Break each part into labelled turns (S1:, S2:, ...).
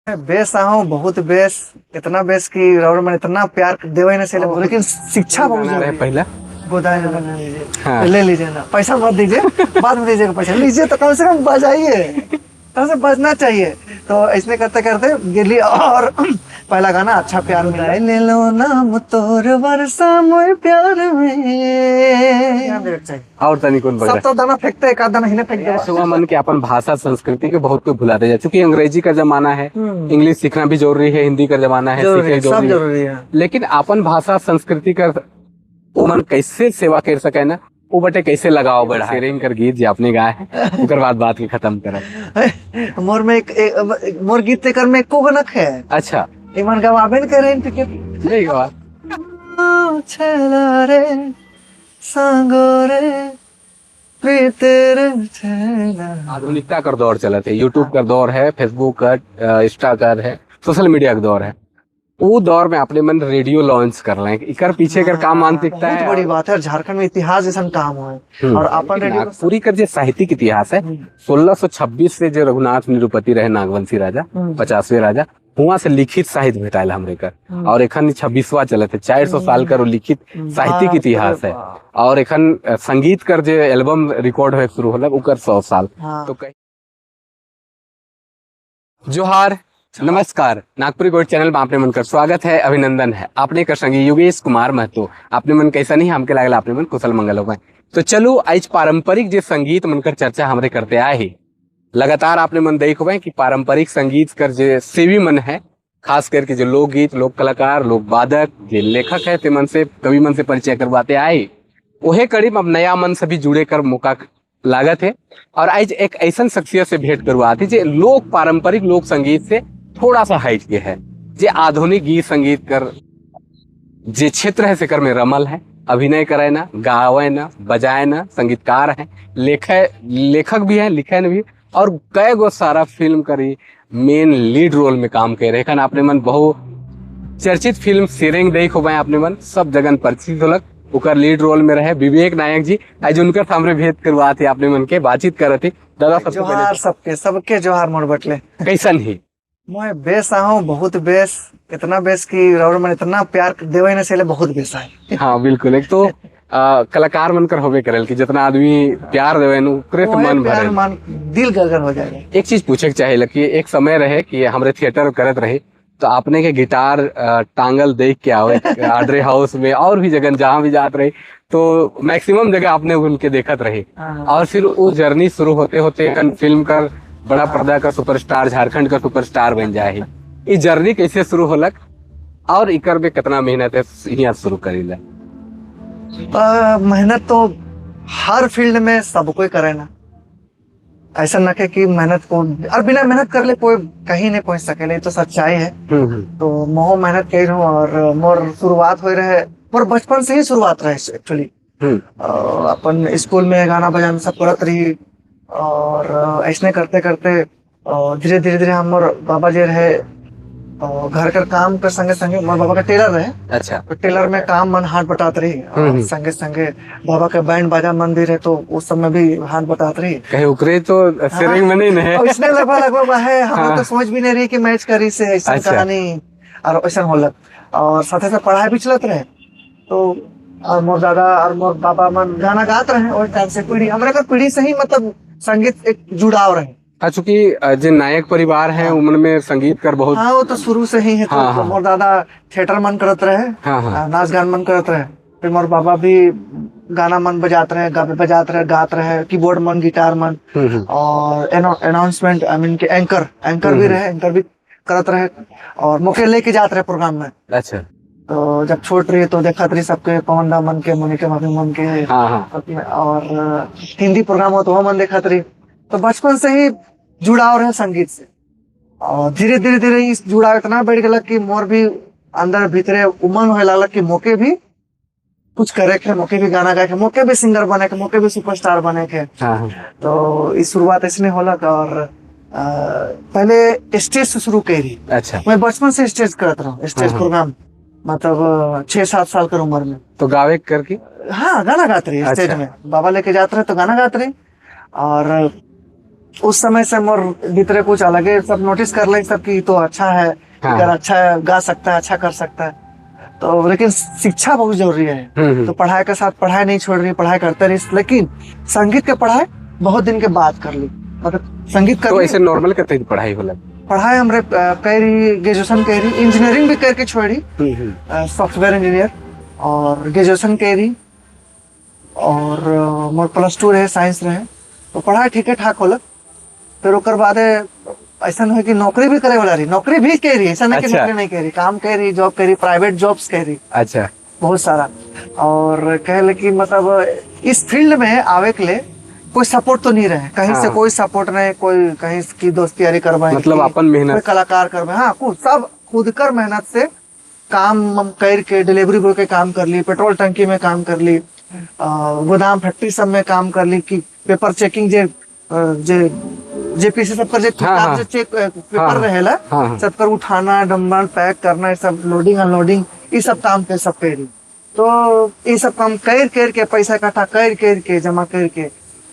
S1: बेस आहो, बहुत बेस, इतना बेस कि रउर मन इतना प्यार देवे ना से, लेकिन शिक्षा बहुत
S2: गाना रहे
S1: जरूरी है।
S2: पहला
S1: गोदाई गाना लीजिए।
S2: हाँ।
S1: ले लीजिए ना, पैसा मत दीजिए, बाद में दीजिएगा पैसा, लीजिए तो कम से कम बजाइए, कम से बजना चाहिए। तो इसमें करते करते गेली और पहला गाना अच्छा प्यार मिला, ले लो नाम तोर बरसा मोर प्यार में।
S2: और तनी कौन
S1: सब
S2: बजा
S1: तो दाना फेंकते, एक आध दाना ही ना फेंक दे।
S2: सुबह मन के अपन भाषा संस्कृति के बहुत कोई भुलाते जाए, चूंकि अंग्रेजी का जमाना है, इंग्लिश सीखना भी जरूरी है, हिंदी का जमाना है,
S1: जरूरी
S2: सीखे
S1: है, सब
S2: जरूरी है।
S1: जरूरी है।
S2: लेकिन अपन भाषा संस्कृति का वो मन कैसे सेवा कर सके ना, वो बटे कैसे लगाओ बढ़ा। शेयरिंग कर गीत जो आपने गाए है, ओकर बाद बात के खत्म करब।
S1: मोर में एक मोर गीत एकर में एको गनक है।
S2: अच्छा।
S1: इमन गवाबे न करे टिकट।
S2: नहीं गवा।
S1: छला रे सांगो रे प्रीत रे छला।
S2: आधुनिकता का दौर चलत है, यूट्यूब का दौर है, फेसबुक का, इंस्टा का है, सोशल मीडिया का दौर है। वो दौर में अपने मन रेडियो लॉन्च कर रहे हैं, इकर पीछे कर काम मानसिकता
S1: बहुत
S2: है।
S1: बड़ी बात है, झारखंड में इतिहास जैसा काम हुआ है और अपन
S2: लेकिन
S1: रेडियो
S2: नागपुरी का जो साहित्यिक इतिहास है, 1626 से जो रघुनाथ निरुपति रहे नागवंशी राजा, 50वें राजा, हुआ से लिखित साहित्य भेटायल हमरे कर और एखन 26वां चलत है, 400 साल कर वो लिखित साहित्यिक इतिहास है। और एखन संगीत कर जो एल्बम रिकॉर्ड होए शुरू होला उकर 100 साल। तो कहीं जोहार, नमस्कार, नागपुरी गोल्ड चैनल में आपने मन कर स्वागत है, अभिनंदन है। आपने कर संगी योगेश कुमार महतो। आपने मन कैसा नहीं हमके लागल आपने मन कुशल मंगल हो गए। तो चलो आज पारंपरिक जो संगीत मन कर चर्चा हमरे करते आए ही लगातार। आपने मन देख हुए कि पारंपरिक संगीत कर जो सेवी मन है, खास करके जो लोकगीत, लोक कलाकार, लोक वादक, जो लेखक है, ते मन से, कवि मन से परिचय करवाते आए। वहे कड़ी में अब नया मन से भी जुड़े कर मौका लागत है और आज एक ऐसा शख्सियत से भेंट करवाती जो लोक पारंपरिक लोक संगीत से थोड़ा सा हाइट के है, जे आधुनिक गीत संगीत कर जे क्षेत्र है सेकर में रमल है, अभिनय करे ना, गावे ना, बजाए ना, संगीतकार है, लेखक भी है, लिखे भी और कई गो सारा फिल्म करी मेन लीड रोल में काम करे रहे। आपने मन बहु चर्चित फिल्म सेरेंग देख हो आपने मन सब जगन परिचित होलक, उकर लीड रोल में रहे विवेक नायक जी। आज उनकर सामने भेंट करवा थे, आपने मन के बातचीत करत थी। दादा, सबसे
S1: जोहार
S2: पहले
S1: सबके, सबके जोहार मोर बटले।
S2: कैसन ही?
S1: मैं बेस आहो, बहुत बेस, इतना बेस कि रउर मन इतना प्यार देवे ना से बहुत बेस आए।
S2: हाँ बिल्कुल, एक तो कलाकार मन कर होबे करेल कि जितना आदमी प्यार देवे नु ओकरे से मन
S1: प्यार
S2: भरे,
S1: मन दिल गदगद हो जाएगा।
S2: एक चीज पूछे के चाहे कि एक समय रहे कि हमरे थिएटर करत रहे तो आपने के गिटार टांगल देख के आवे आड्रे हाउस में और भी जगह जहाँ भी जात रहे तो मैक्सिमम जगह आपने उनके देखत रहे। और फिर वो जर्नी शुरू होते होते फिल्म कर बड़ा पर्दा का सुपरस्टार, झारखंड का सुपरस्टार बन जाए। ये जर्नी कैसे शुरू होलक और इकर में कितना मेहनत है यहाँ शुरू करीला?
S1: मेहनत तो हर फील्ड में सब कोई करे ना, ऐसा न कि मेहनत को और बिना मेहनत कर ले कोई कहीं नहीं पहुंच सके, तो सच्चाई है। तो मोह मेहनत कर हूँ और मोर शुरुआत हो रहे, मोर बचपन से ही शुरुआत रहे एक्चुअली। अपन स्कूल में गाना बजाना सब करत रही और ऐसने करते करते धीरे धीरे धीरे हमर बाबा जी रहे घर कर काम कर संगे संगे मोर बाबा का टेलर रहे। तो टेलर में काम मन हाथ बटात रही और संगे संगे बाबा के बैंड बाजा मन भी रहे तो उस समय भी हाथ बटात रही।
S2: कहीं उकरे तो सेरिंग में नहीं है।
S1: और इसने लगभग लगभग है, हमें तो समझ भी नहीं रही कि मैच करी से ऐसा कहानी और ऐसा होलक और साथ साथ पढ़ाई भी चलत रहे। तो और मोर दादा और मोर बाबा मन गाना गात रहे और टाइम से पीढ़ी हमारे का पीढ़ी से ही मतलब संगीत एक जुड़ाव रहे।
S2: हाँ, चूंकि जो नायक परिवार है उनमें में संगीत कर बहुत।
S1: हाँ, वो तो शुरू से ही है। तो,
S2: हाँ,
S1: तो मोर दादा थिएटर मन करत रहे,
S2: हाँ हाँ
S1: नाच गान मन करत रहे, फिर मोर बाबा भी गाना मन बजात रहे, गावे बजात रहे, गात रहे, कीबोर्ड मन, गिटार मन और अनाउंसमेंट, I mean के एंकर, एंकर भी रहे, एंकर भी करत रहे और मौके लेके जात रहे प्रोग्राम में। तो जब छोट रही तो देखत रही सबके, पवन दा मन के, मोनिका भाभी मन के
S2: हाँ हाँ
S1: और हिंदी प्रोग्राम हो तो वो मन देखत रही। तो बचपन से ही जुड़ाव रहे संगीत से और धीरे धीरे धीरे इस जुड़ाव इतना बढ़ गया कि मोर भी अंदर भीतरे उमंग होए लागल कि मोके भी कुछ करे के, मोके भी गाना गाए के, मोके भी सिंगर बने के, मोके भी सुपरस्टार बने के।
S2: हाँ हाँ
S1: तो इस शुरुआत ऐसने होलक और पहले स्टेज से शुरू करी। मैं बचपन से स्टेज करत रहा, स्टेज प्रोग्राम, मतलब 6-7 साल कर उम्र में।
S2: तो गावे करके?
S1: हाँ, गाना गाते रहे स्टेज में, बाबा लेके जाते रहे तो गाना गाते रहे और उस समय से मोर भीतरे कुछ अलग है, सब नोटिस कर ले सब कि तो अच्छा है,
S2: हाँ।
S1: अगर अच्छा है, गा सकता है, अच्छा कर सकता है। तो लेकिन शिक्षा बहुत जरूरी है, तो पढ़ाई के साथ पढ़ाई नहीं छोड़ रही, पढ़ाई करते रही, लेकिन संगीत के पढ़ाई बहुत दिन के बाद कर ली, मतलब संगीत कर
S2: तो ऐसे नॉर्मल के तहत पढ़ाई होला?
S1: पढ़ाई हमरे करी, ग्रेजुएशन करी, इंजीनियरिंग भी करके छोड़ी, सॉफ्टवेयर इंजीनियर, और ग्रेजुएशन करी, और मोर +2 रहे, साइंस रहे, तो पढ़ाई ठीक ठाक होला। फिर ओकर बाद ऐसा नहीं कि नौकरी भी करे वाला रही, नौकरी भी करी, ऐसा नहीं कि
S2: अच्छा।
S1: नौकरी नहीं करी, काम करी, जॉब करी, प्राइवेट जॉब्स करी।
S2: अच्छा।
S1: बहुत सारा। और कहे कि मतलब इस फील्ड में आवे के लिए कोई सपोर्ट तो नहीं रहे, कहीं
S2: हाँ।
S1: से कोई सपोर्ट नहीं, कोई कहीं की दोस्ती यारी करवाए,
S2: मतलब अपन मेहनत,
S1: कोई कलाकार करवाए, हाँ कुछ सब खुद कर मेहनत से काम हम करके डिलीवरी बॉय के काम कर ली, पेट्रोल टंकी में काम कर ली, गोदाम फैक्ट्री सब में काम कर ली, कि पेपर चेकिंग जे जे जेपीसी सब कर जे
S2: हाँ, हाँ।
S1: जे चेक पेपर
S2: हाँ,
S1: रहेला,
S2: हाँ, हाँ।
S1: सब कर उठाना, डम्बल पैक करना, ये सब लोडिंग अनलोडिंग, ये सब काम के सब करी। तो ये सब काम कर कर के पैसा इकट्ठा कर कर के जमा कर के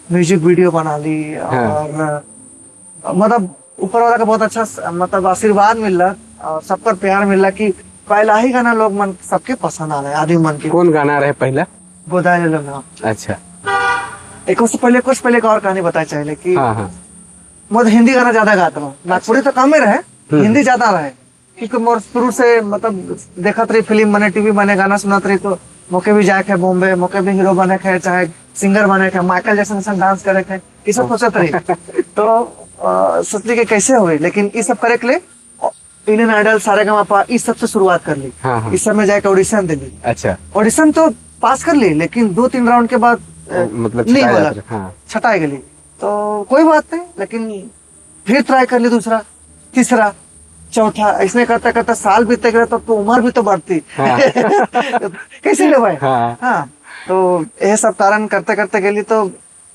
S1: म्यूजिक वीडियो बना ली।
S2: हाँ।
S1: और मतलब ऊपर वाला का बहुत अच्छा मतलब आशीर्वाद मिलला और सबका प्यार मिलला कि पहला ही गाना लोग मन सबके पसंद आ रहा है, आदमी मन के।
S2: कौन गाना रहे पहला?
S1: गोदाई ले लो।
S2: अच्छा।
S1: एक उससे पहले कुछ पहले एक और कहानी बताना चाहिए कि
S2: हाँ, हाँ।
S1: मैं तो हिंदी गाना ज्यादा गाता हूँ, नागपुरी तो कम ही रहे, हिंदी ज्यादा रहे, क्योंकि मोर शुरू से मतलब देखत रही फिल्म बने, टीवी बने, गाना सुनत रही, तो मौके भी जाके बॉम्बे, मौके भी हीरो बने के, चाहे सिंगर बने के, माइकल जैक्सन संग डांस करे के, ये सब सोचत रही। तो सोचली कि कैसे हुई, लेकिन ये सब करे के लिए इंडियन आइडल, सारेगामापा, इस सब से शुरुआत कर ली।
S2: हाँ, हाँ।
S1: इस सब में जाके ऑडिशन दे ली।
S2: अच्छा।
S1: ऑडिशन तो पास कर ली, लेकिन 2-3 राउंड के बाद
S2: मतलब
S1: नहीं बोला,
S2: हाँ।
S1: छटाई गई, तो कोई बात नहीं, लेकिन फिर ट्राई कर ली, दूसरा, तीसरा, चौथा, ऐसे करता करता साल बीतते गए, तब तो उम्र भी तो बढ़ती।
S2: हाँ।
S1: कैसे ले भाई?
S2: हाँ।
S1: हाँ, तो ये सब कारण करते करते गई, तो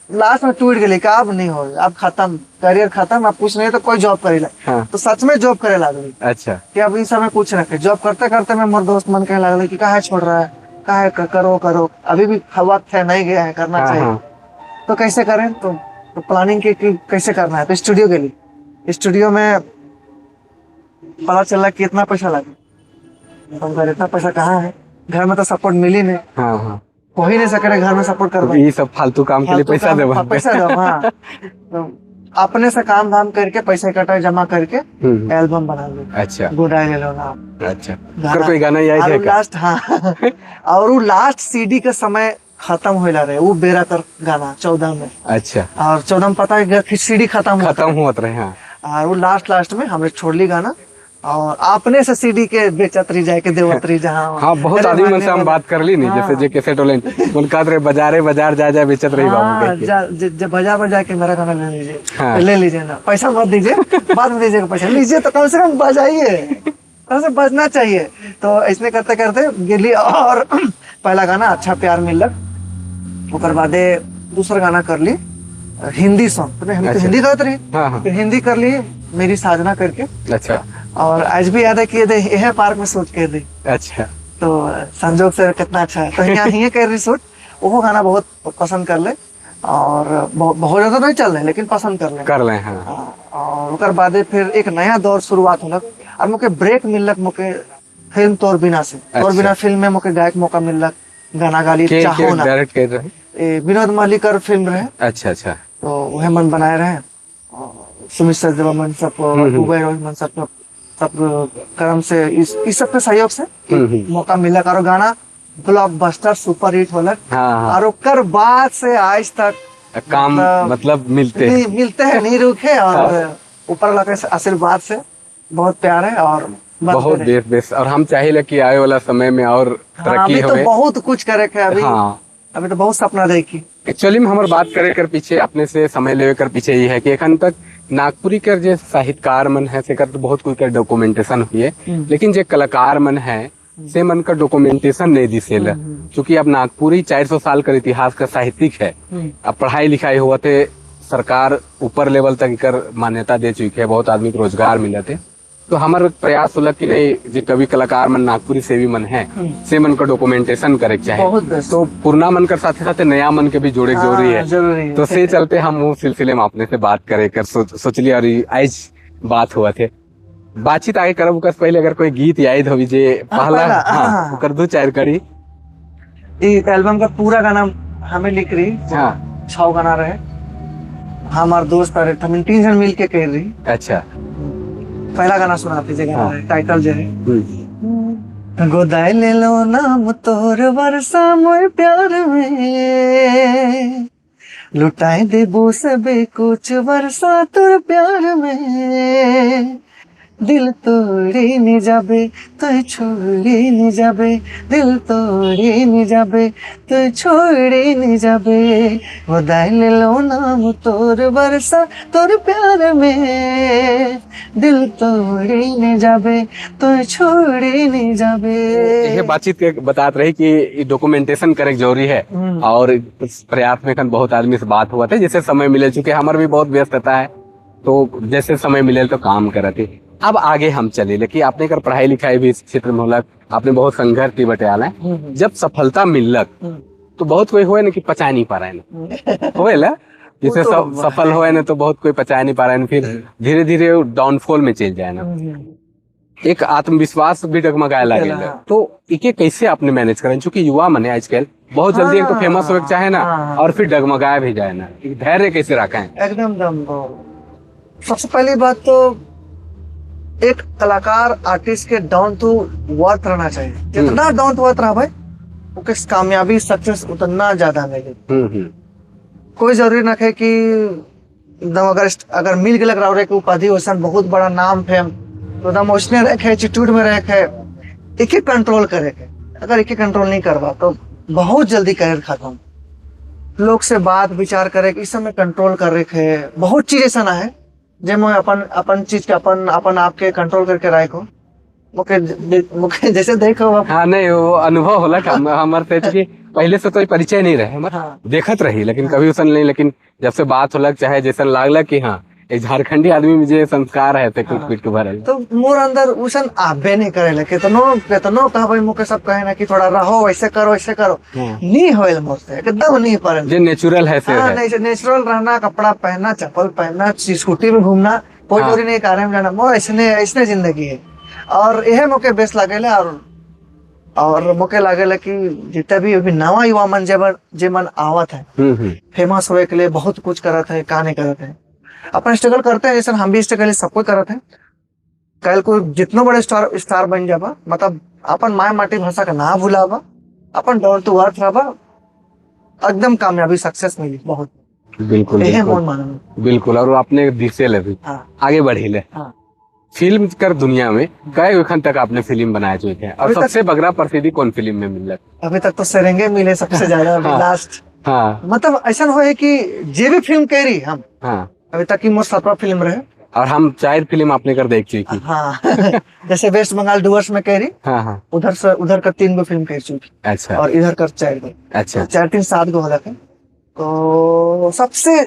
S1: लास्ट में टूट गई कि अब नहीं हो, अब खत्म, करियर खत्म, अब कुछ नहीं तो कोई जॉब करे।
S2: हाँ।
S1: तो सच में जॉब करे लागली।
S2: अच्छा।
S1: कि अब इस समय कुछ रखे, जॉब करते करते मैं मोर दोस्त मन कहे लागल कि काहे छोड़ रहा है, काहे करो करो, अभी भी वक्त है, नहीं गया है, करना
S2: हाँ,
S1: चाहिए।
S2: हाँ।
S1: तो कैसे करें, तो प्लानिंग की कि कैसे करना है, तो स्टूडियो गई। स्टूडियो में पता चला कि इतना पैसा लगे, तो हम इतना पैसा कहाँ है, घर में तो सपोर्ट मिली नहीं।
S2: हाँ, हाँ।
S1: हो ही नहीं सके घर में सपोर्ट कर,
S2: ये सब फालतू काम के लिए पैसा दे,
S1: पैसा दो। हाँ। तो अपने से काम धाम करके पैसा इकट्ठा जमा करके एल्बम बना ली।
S2: अच्छा।
S1: गोदाई ले लो ना।
S2: अच्छा। अगर कोई गाना याद है
S1: लास्ट? हाँ। और वो लास्ट सीडी के समय खत्म होला रहे, वो बेरा कर गाना 14 में।
S2: अच्छा।
S1: और 14 में पता है फिर सीडी खत्म
S2: होत रहे। हाँ।
S1: और वो लास्ट में हमने छोड़ ली गाना, और अपने से सीडी के बेचत रही जाए के देवत रही जहाँ।
S2: हाँ, बहुत आदमी मन से हम बात कर ली नहीं,
S1: हाँ।
S2: जैसे जे कैसेट वाले उनका कहत रहे बाजारे बाजार जा जा बेचत रही बाबू
S1: हाँ,
S2: कह के।
S1: बाजार में जाके मेरा गाना ले लीजिए।
S2: हाँ।
S1: ले लीजिए ना, पैसा मत दीजिए, बाद में दीजिएगा पैसा, लीजिए तो कम से कम बजाइए, कम से बजना चाहिए। तो इसमें करते करते गेली और पहला गाना अच्छा प्यार मिलक, ओकर बादे दूसरा गाना कर ली हिंदी सॉन्ग, तो हम तो
S2: अच्छा।
S1: हिंदी गाते रही,
S2: हाँ, हाँ।
S1: फिर हिंदी कर ली मेरी साजना करके।
S2: अच्छा।
S1: और आज भी याद है कि यह पार्क में शूट कर दी।
S2: अच्छा।
S1: तो संजोग से कितना अच्छा है, तो यहाँ ही कर रही शूट, वो गाना बहुत पसंद कर ले, और बहुत ज्यादा नहीं चल रहे लेकिन पसंद कर ले,
S2: कर ले। हाँ।
S1: हाँ, और ओकर बादे फिर एक नया दौर शुरुआत होलक, और मोके ब्रेक मिलक मोके फिल्म तोर बिना से। तोर
S2: अच्छा।
S1: बिना फिल्म में मोके गायक मौका मिलक, गाना गाली चाहो
S2: के
S1: ना,
S2: डायरेक्ट कर रहे?
S1: विनोद मालिकर फिल्म रहे।
S2: अच्छा, अच्छा।
S1: तो वह मन बनाए रहे, सुमित सचदेवा मन सब, उबैर मन सब, सब क्रम से इस सब के सहयोग से मौका मिला, और गाना ब्लॉकबस्टर सुपर हिट होलक।
S2: हाँ, हाँ।
S1: और ओकर बाद से आज तक
S2: काम मतलब मिलते हैं।
S1: नहीं, मिलते हैं, नहीं रुके, और ऊपर वाला के आशीर्वाद से बहुत प्यार है और
S2: बहुत बेस बेस। और हम चाहे कि आए वाला समय में और
S1: हाँ,
S2: तरक्की
S1: अभी तो
S2: होवे।
S1: बहुत कुछ करे के अभी।
S2: हाँ।
S1: अभी तो बहुत सपना देखी।
S2: एक्चुअली में हमारे बात करे कर पीछे अपने से समय लेवे कर पीछे ये है कि एखन तक नागपुरी कर जे साहित्यकार मन है से कर तो बहुत कोई कर डॉक्यूमेंटेशन हुई है, लेकिन जे कलाकार मन है से मन का डॉक्यूमेंटेशन नहीं दिसेल, क्योंकि अब नागपुरी 400 साल का इतिहास का साहित्यिक है, अब पढ़ाई लिखाई हुआ थे, सरकार ऊपर लेवल तक कर मान्यता दे चुकी है, बहुत आदमी को रोजगार मिले थे, तो हमार प्रयास होला कि नहीं जे कवि कलाकार मन नागपुरी सेवी मन है से मन का डॉक्यूमेंटेशन करे के चाहे।
S1: बहुत बेस्ट।
S2: तो पुरना मन के साथे साथे नया मन के भी जोड़े के जरूरी है।
S1: जरूरी है।
S2: तो से चलते हम वो सिलसिले में अपने से बात करे कर सोचलिए और आज बात हुआ थे। बातचीत आगे करब ओकर पहले अगर कोई गीत याद होवी जे पहला, हाँ, ओकर दो चार करी।
S1: ई एल्बम का पूरा गाना हमें लिख रही।
S2: हाँ।
S1: 6 गाना रहे, हमार दोस्त रहे, हम 3 जन मिल के कर रही।
S2: अच्छा।
S1: पहला गाना सुनाते जे गाना है, टाइटल जे है गोदाई ले लो नाम तोर बरसा मोर प्यार में, लुटाए देबो सबे कुछ बरसा तोर प्यार में, दिल तोड़ी नी जाबे तुई छोड़ी नी जाबे, दिल तोड़ी नी जाबे तुई छोड़ी नी जाबे, गोदाई ले लो नाम तोर बरसा तोर प्यार में, दिल तोड़ी नी जाबे तुई छोड़ी नी जाबे।
S2: ये बातचीत के बतात रही कि डॉक्यूमेंटेशन करे जरूरी है और प्रयास में कन बहुत आदमी से बात हुआ था, जैसे समय मिले, चूंकि हमार भी बहुत व्यस्तता है तो जैसे समय मिले तो काम करते। अब आगे हम चले, लेकिन आपने कर पढ़ाई लिखाई भी इस क्षेत्र में होलक, आपने बहुत संघर्ष की बटे आला है, जब सफलता मिलक तो बहुत कोई होए ना कि पचा नहीं पा रहा है ना, होए ला जैसे
S1: वो तो
S2: सफल होए ना तो बहुत कोई पचा नहीं पा रहा है, फिर धीरे धीरे डाउनफॉल में चल जाए ना, एक आत्मविश्वास भी डगमगाए लगे। तो इके कैसे आपने मैनेज करें, चूंकि युवा मने आजकल बहुत जल्दी एक तो फेमस होए चाहे ना और फिर डगमगाए भी जाए ना, एक धैर्य कैसे रखा है?
S1: एकदम दम। सबसे पहली बात तो एक कलाकार आर्टिस्ट के डाउन टू अर्थ रहना चाहिए। जितना डाउन टू अर्थ रहा भाई ओके कामयाबी सक्सेस उतना ज्यादा मिले। कोई जरूरी ना है कि एकदम अगर मिल गया रहा के उपाधि वैसा बहुत बड़ा नाम फेम तो एकदम वैसने रखे एटीट्यूड में रखे, एक ही कंट्रोल करे के। अगर एक ही कंट्रोल नहीं करवा तो बहुत जल्दी करियर खत्म। लोग से बात विचार करे इस समय कंट्रोल करे के, बहुत चीज ऐसा ना है जे मैं अपन अपन चीज के अपन अपन आप के कंट्रोल करके राखो। मुके जैसे देखो आप।
S2: हाँ नहीं वो अनुभव होला हमारे से कि पहले से तो परिचय नहीं रहे हमार।
S1: हाँ।
S2: देखत रही लेकिन कभी उसन नहीं, लेकिन जब से बात होला चाहे जैसा लागला कि हाँ एक झारखंडी आदमी में जे संस्कार है ते कुट पीट के भरल,
S1: तो मोर अंदर उसन आबे नहीं करे लगे। केतनो कहबे मुके सब कहे ना कि थोड़ा रहो ऐसे करो ऐसे करो, नहीं होइल मोर से एकदम नहीं परल।
S2: जे नेचुरल है से
S1: हाँ,
S2: है।
S1: नहीं, नेचुरल रहना, कपड़ा पहनना, चप्पल पहनना, स्कूटी में घूमना, कोई जरूरी नहीं कार में जाना, मोर ऐसने ऐसने जिंदगी है। और यह मोके बेस लागेला और मोके लागेला कि जितना भी अभी नवा युवा मन जे मन आवत है फेमस होए के लिए बहुत कुछ करत है, का नहीं करत है, अपन स्ट्रगल करते हैं जैसे हम भी स्ट्रगल सबको करत है। कल को जितना बड़े स्टार बन जाबा, मतलब अपन my माटी भाषा का ना भुलाबा, अपन डाउन टू अर्थ रहबा, एकदम कामयाबी सक्सेस मिली बहुत।
S2: बिल्कुल,
S1: यही
S2: बिल्कुल।
S1: मोन मानना।
S2: बिल्कुल, और आपने दिसे ले भी।
S1: हाँ।
S2: आगे बढ़ी ले।
S1: हाँ।
S2: फिल्म कर दुनिया में कई एखन तक आपने फिल्म बनाए चुके हैं और
S1: अभी तक
S2: सबसे बगरा प्रसिद्धि कौन फिल्म में मिलल?
S1: अभी तक तो सेरेंगे मिले सबसे ज्यादा अभी
S2: हाँ।
S1: लास्ट।
S2: हाँ।
S1: मतलब ऐसा हो है कि जे भी फिल्म कह रही हम।
S2: हाँ।
S1: अभी तक की मोर 7वां फिल्म रहे।
S2: और हम 4 फिल्म आपने कर देख चुकी।
S1: हाँ। जैसे वेस्ट बंगाल डुअर्स में कह रही।
S2: हाँ, हाँ।
S1: उधर से उधर का 3 गो फिल्म कह चुकी।
S2: अच्छा।
S1: और इधर का 4 गो।
S2: अच्छा।
S1: 4 3 7 गो होला के। तो सबसे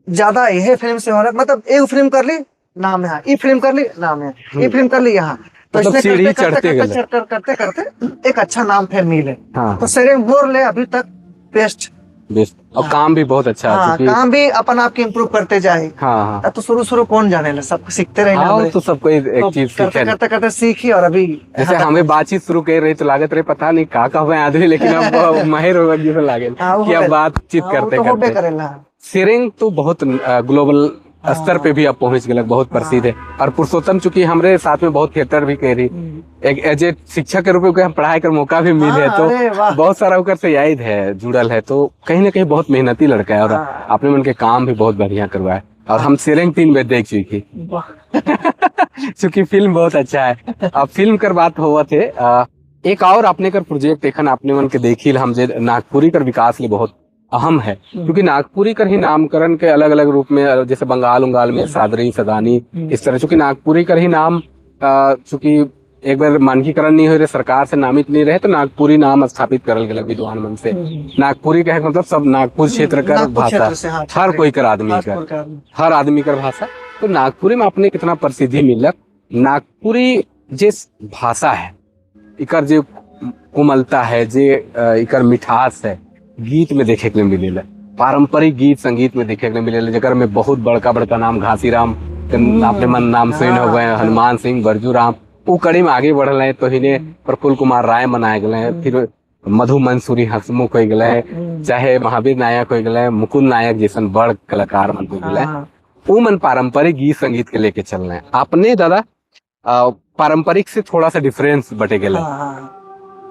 S1: ज्यादा यह फिल्म से हो रहा है, मतलब एक फिल्म कर ली नाम है, ये फिल्म कर ली नाम है, ये फिल्म कर ली यहाँ। तो
S2: मतलब
S1: इसने
S2: सीढ़ी
S1: करते,
S2: चढ़ते
S1: करते,
S2: गए।
S1: करते, करते, करते एक अच्छा नाम फिर मिले।
S2: हाँ।
S1: तो सेरेंग मोर ले अभी तक बेस्ट।
S2: बेस्ट। और
S1: हाँ।
S2: काम भी बहुत अच्छा है,
S1: हाँ,
S2: क्योंकि
S1: काम भी अपन आप के इम्प्रूव करते जाए।
S2: हाँ, हाँ।
S1: अब तो शुरू शुरू कौन जाने ला, सबको सीखते रहे
S2: हाँ,
S1: हमरे।
S2: तो सबको एक
S1: तो
S2: चीज
S1: करते
S2: सीखे।
S1: करते करते सीखी और अभी
S2: जैसे
S1: यहाँ तक
S2: हमें बातचीत शुरू कर रही तो लागत रहे पता नहीं का कहवे आदमी, लेकिन अब माहिर हो गए लागे
S1: हाँ, वो
S2: कि अब
S1: होबे।
S2: बातचीत
S1: हाँ, वो
S2: करते
S1: तो होबे
S2: करते।
S1: करेला।
S2: सेरेंग तो बहुत ग्लोबल
S1: हाँ।
S2: स्तर पे भी अब पहुंच गए, बहुत प्रसिद्ध है। और पुरुषोत्तम चूंकि हमरे साथ में बहुत थिएटर भी करी, एक एज ए शिक्षक के रूप में हम पढ़ाई कर मौका भी मिले,
S1: हाँ,
S2: तो
S1: अरे वाह।
S2: बहुत सारा उकर से याद है, जुड़ल है, तो कहीं ना कहीं बहुत मेहनती लड़का है और
S1: हाँ।
S2: आपने मन के काम भी बहुत बढ़िया करवाया। और हम सेरेंग 3 बार देख चुकी
S1: वाह।
S2: चूंकि फिल्म बहुत अच्छा है। अब फिल्म कर बात हुआ थे, एक और आपने कर प्रोजेक्ट एखन आपने मन के देखी हम जे नागपुरी कर विकास लिए बहुत अहम है, क्योंकि नागपुरी कर ही नामकरण के अलग अलग रूप में, जैसे बंगाल उंगाल में सादरी सदानी इस तरह, चूंकि नागपुरी कर ही नाम चूंकि एक बार मानकीकरण नहीं हो रहे, सरकार से नामित नहीं रहे, तो नागपुरी नाम स्थापित करल गया विद्वान मन से। नागपुरी कहे मतलब सब नागपुर क्षेत्र कर
S1: नागपुर
S2: भाषा,
S1: क्षेत्र से, हाँ,
S2: हर कोई कर आदमी
S1: हर
S2: कर,
S1: कोई कर आदमी।
S2: हर आदमी कर भाषा। तो नागपुरी में आपने कितना प्रसिद्धि मिलक, नागपुरी जे भाषा है, इकर जे कोमलता है, जे इकर मिठास है, गीत में देखे के मिलेला, पारंपरिक गीत संगीत में देखे के मिलेला, जेकर में बहुत बड़का बड़का नाम घासीराम के आपने मन नाम सुन हो गए, हनुमान सिंह, बरजू राम, वो कड़ी में आगे बढ़ल है। तो हिने प्रफुल्ल कुमार राय मनाए गए हैं, फिर मधु मंसूरी हंसमुख हो गए हैं, चाहे महावीर नायक हो गए, मुकुंद नायक जैसन बड़ कलाकार मन हो गए, वो मन पारंपरिक गीत संगीत के लेके चल रहे हैं। आपने दादा पारंपरिक से थोड़ा सा डिफरेंस बटे गए।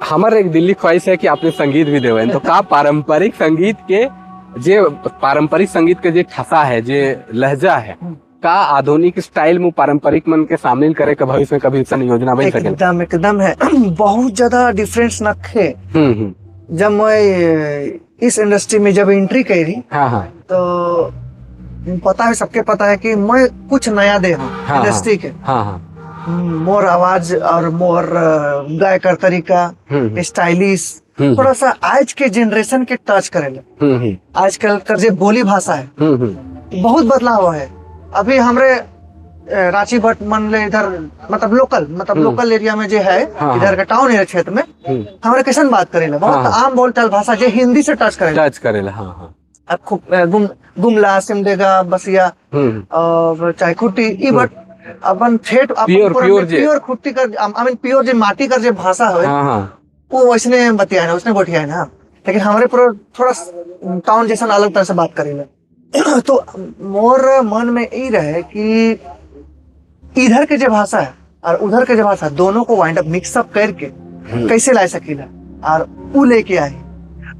S2: हमारे एक दिल्ली ख्वाहिश है कि आपने संगीत भी देवे, तो का पारंपरिक संगीत के जे पारंपरिक संगीत के जे ठसा है, जे लहजा है, का आधुनिक स्टाइल में पारंपरिक मन के शामिल करे के भविष्य में कभी ऐसा योजना बन सके?
S1: एकदम एकदम है, बहुत ज्यादा डिफरेंस नखे। जब मैं इस इंडस्ट्री में जब एंट्री करी,
S2: हाँ हाँ
S1: तो पता है, सबके पता है कि मैं कुछ नया दे हूँ इंडस्ट्री के।
S2: हाँ हाँ
S1: मोर आवाज और मोर गाय कर तरीका, स्टाइलिश, थोड़ा सा आज के जनरेशन के टच करेला। आजकल कर जो बोली भाषा है, बहुत बदलाव है। अभी हमरे रांची भट्ट मन ले इधर मतलब लोकल, मतलब लोकल एरिया में जो है, इधर का टाउन एरिया क्षेत्र में हमरे कैसन बात करेला, बहुत आम बोलचाल भाषा जो हिंदी से टच करेला,
S2: टच करेला। हाँ हाँ
S1: अब खूब गुमला, सिमडेगा, बसिया और चाहे खुट्टी, ई बट अपन ठेठ
S2: प्योर
S1: प्योर खुट्टी कर, I mean pure जो माटी कर जो भाषा है, वो वैसने बतियाए ना, उसने गोठियाए ना, लेकिन हमारे पूरा थोड़ा टाउन जैसा अलग तरह से बात करेला। तो मोर मन में यही रहे कि इधर के जो भाषा है और उधर के जो भाषा है, दोनों को वाइंड अप मिक्सअप करके कैसे ला सकीला और उ लेके आए।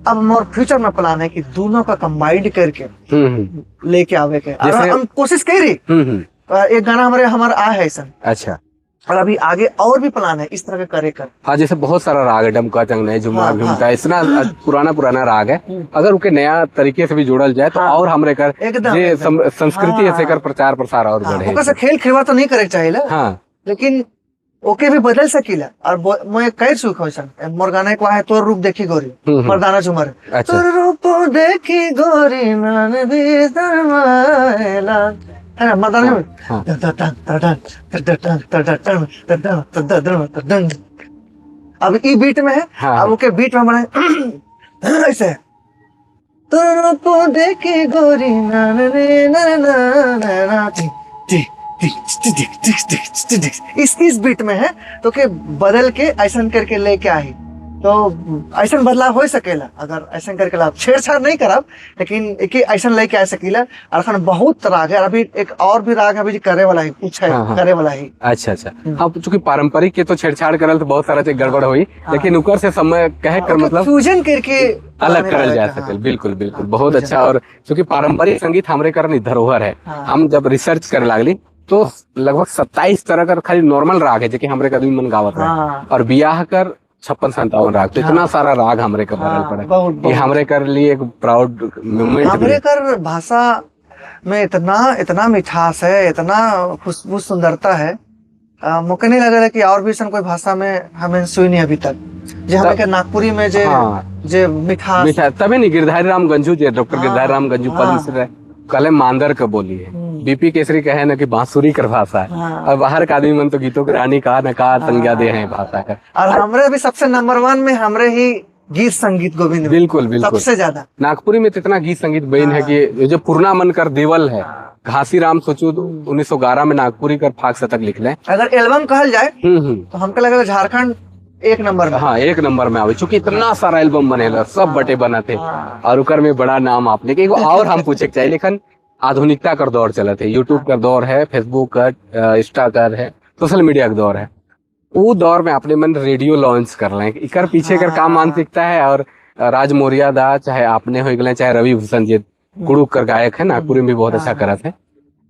S1: अब मोर फ्यूचर में प्लान है कि दोनों का कंबाइंड करके लेके आवे के, और हम कोशिश कर रही। एक गाना हमारे हमारा आ है ऐसा।
S2: अच्छा।
S1: और अभी आगे और भी प्लान है इस तरह के करे कर।
S2: हाँ, जैसे बहुत सारा राग है, डमका चंगने, झुमा झुमका, इतना पुराना पुराना राग है, अगर उनके नया तरीके से भी जोड़ल जाए तो और हमरे कर
S1: एकदम
S2: संस्कृति ऐसे कर प्रचार प्रसार और बढ़े।
S1: से खेल खिलवा तो नहीं करे चाहिए, लेकिन ओके भी बदल सकीला। और मैं कह सुख मोर गाना एक है, तोर रूप देखी गोरी, मर्दाना झुमर, तोर रूप देखी गोरी मन भी शर्माएला, है ना, मर्दाना झुमर। अब ई बीट में है, अब ओके बीट में हमारे ऐसे तोर रूप देखी गोरी ना ना ना ना ना टी टी इस बीट में है, तो के बदल के ऐसा करके लेके आई, तो ऐसा बदलाव हो सकेला अगर ऐसा करके लाभ छेड़छाड़ नहीं करब, लेकिन एक ऐसा लेके आ सकीला। और अखन बहुत राग है, अभी एक और भी राग अभी करे वाला है, कुछ है करे वाला है।
S2: अच्छा अच्छा, अब चूंकि पारंपरिक के तो छेड़छाड़ करल तो बहुत सारा चीज गड़बड़ हुई, लेकिन ऊपर से समय कहे कर मतलब
S1: फ्यूजन करके
S2: अलग करल जा सके। बिल्कुल बिल्कुल, बहुत अच्छा। और चूंकि पारंपरिक संगीत हमारे कारण धरोहर है, हम जब रिसर्च करे लागली तो लगभग 27 तरह का खाली नॉर्मल राग है जो कि हमरे कभी मन गावत रहे, और बियाह कर 56-57 राग, तो इतना सारा राग हमरे का भरल पड़े, ये हमरे कर लिए एक प्राउड मोमेंट।
S1: हमरे कर भाषा में इतना इतना मिठास है, इतना खुशबू सुंदरता है, मुझे नहीं लग रहा कि और भी कोई भाषा में हमें सुई नहीं अभी तक, जे हमें के नागपुरी में जे जे मिठास।
S2: तभी नहीं गिरधारी राम गंजू जी, डॉक्टर गिरधारी राम गंजू पद्मश्री कले मांदर का बोली है, बीपी केसरी कहे ना कि बांसुरी कर भाषा है, और बाहर का आदमी मन तो गीतों के रानी का न का संज्ञा दे हैं भाषा का।
S1: और हमरे भी सबसे नंबर 1 में हमरे ही गीत संगीत गोविंद,
S2: बिल्कुल बिल्कुल
S1: सबसे ज्यादा
S2: नागपुरी में तो इतना गीत संगीत बहन है कि जो पूर्णा मन कर देवल है, घासीराम सोचो 1911 में नागपुरी कर फाग शतक लिख ले।
S1: अगर एल्बम कहल जाए तो हमको लगा झारखंड एक नंबर में,
S2: हाँ एक नंबर में आवे, चूंकि इतना सारा एल्बम बनेला, सब बटे बनाते और उकर में बड़ा नाम आपने के। और हम पूछे चाहिए, लेकिन आधुनिकता कर दौर चलत है, यूट्यूब का दौर है, फेसबुक का, इंस्टा का है, सोशल मीडिया का दौर है, वो दौर में अपने मन रेडियो लॉन्च कर रहे हैं, इकर पीछे कर काम मानसिकता है। और राज मौर्य दा चाहे आपने हो गए, चाहे रवि भूषण जी कुड़ुक कर गायक है, नागपुरी में भी बहुत अच्छा करत है,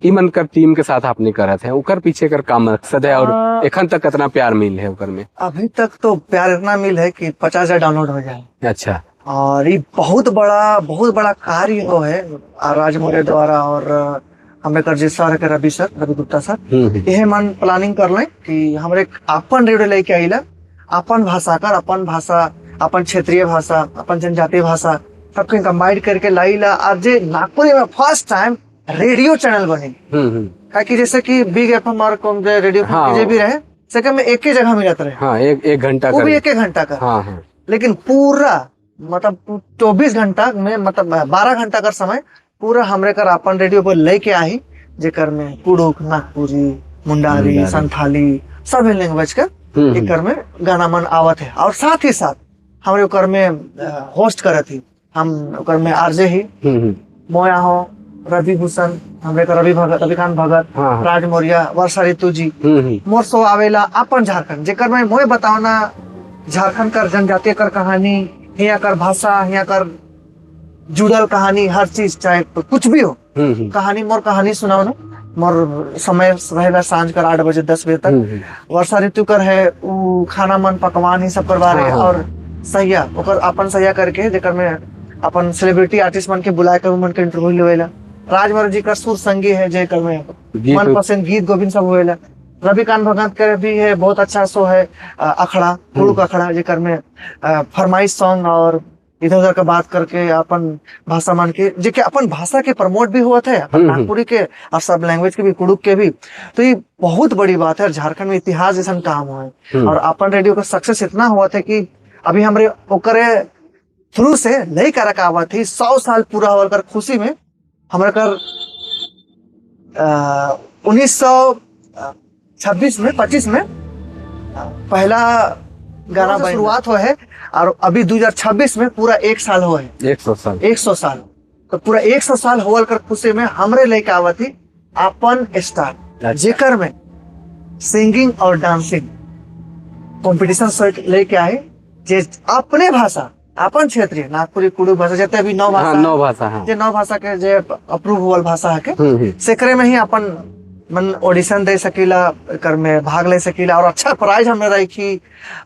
S2: ई मन कर टीम के साथ आपने करत है, उकर पीछे कर काम मकसद है। और एखन तक कितना प्यार मिल है उकर में?
S1: अभी तक तो प्यार इतना मिल है कि 50,000 डाउनलोड हो जाए।
S2: अच्छा।
S1: और ये बहुत बड़ा कार्य हो है राज मौर्य द्वारा और हमें कर सर के रवि सर, रवि गुप्ता सर, यह मन प्लानिंग कर ले कि हमरे अपन रेडियो लेके आइला, अपन भाषा कर, अपन भाषा, अपन क्षेत्रीय भाषा, अपन जनजातीय भाषा सबके कंबाइन करके लाइला। और जे नागपुरी में फर्स्ट टाइम रेडियो चैनल बनी। काहे जैसे कि बिग एफएम और कौन जे रेडियो
S2: हाँ।
S1: जे भी रहे सेके में एक ही जगह मिलत रहे।
S2: हाँ, एक घंटा
S1: वो
S2: कर
S1: भी एक एक घंटा का।
S2: हाँ हाँ।
S1: लेकिन पूरा मतलब 24 घंटा में मतलब 12 घंटा का समय पूरा हमरे कर अपन रेडियो पर लेके आई, जेकर में कुड़ुक, नागपुरी, मुंडारी, संथाली सब लैंग्वेज का एकर में गाना मन आवत है। और साथ ही साथ हमरे ओकर में होस्ट करत ही, हम ओकर में आरजे ही मोया हो, रवि भूषण, हमरे का रवि भगत, रविकांत भगत,
S2: हाँ।
S1: राज मौर्य, वर्षा ऋतु जी, मोर शो आवेला अपन झारखंड, जेकर में मोए बतावना झारखंड कर जनजातीय कर कहानी, हिया कर भाषा, हिया कर जुड़ल कहानी, हर चीज चाहे तो कुछ भी हो कहानी, मोर कहानी सुनाओ ना। मोर समय रहेला सांझ कर 8 बजे 10 बजे तक। वर्षा ऋतु कर है उ खाना मन पकवान ही सब करवा रहे
S2: हाँ।
S1: और सैया ओकर अपन सैया करके जेकर में अपन सेलिब्रिटी आर्टिस्ट मन के बुलाए कर मन के इंटरव्यू लेवेला। राजमर जी का सुर संगी है जेकर में मन पसंद गीत गोविंद सब होवेला। रविकांत भगत के भी है बहुत अच्छा शो है अखड़ा, कुड़ुक अखड़ा, जेकर में फरमाइश सॉन्ग और इधर उधर का बात करके अपन भाषा मान के जेके अपन भाषा के प्रमोट भी हुआ थे, अपन नागपुरी के और सब लैंग्वेज के भी, कुड़ुक के भी। तो ये बहुत बड़ी बात है और झारखंड में इतिहास जैसा काम हुआ है। और अपन रेडियो का सक्सेस इतना हुआ था कि अभी हमरे ओकरे थ्रू से नई करक आवा थी 100 साल पूरा होकर कर खुशी में हमरे कर 1926 में 25 में पहला गाना शुरुआत हुआ है और अभी 2026 में पूरा 1 साल हुआ है,
S2: 100 साल,
S1: 100 साल। तो पूरा 100 साल होल कर खुशी में हमरे लेके आवा थी अपन स्टार, जेकर में सिंगिंग और डांसिंग कंपटीशन लेके आए, जे अपने भाषा अपन क्षेत्रीय नागपुरी कुड़ुक भाषा जते अभी 9 भाषा,
S2: हाँ, 9 भाषा, हाँ।
S1: जे 9 भाषा के जे अप्रूव हुआ भाषा है के सेकरे में ही अपन मन ऑडिशन दे सकीला, कर में भाग ले सकीला और अच्छा प्राइज हमें रखी,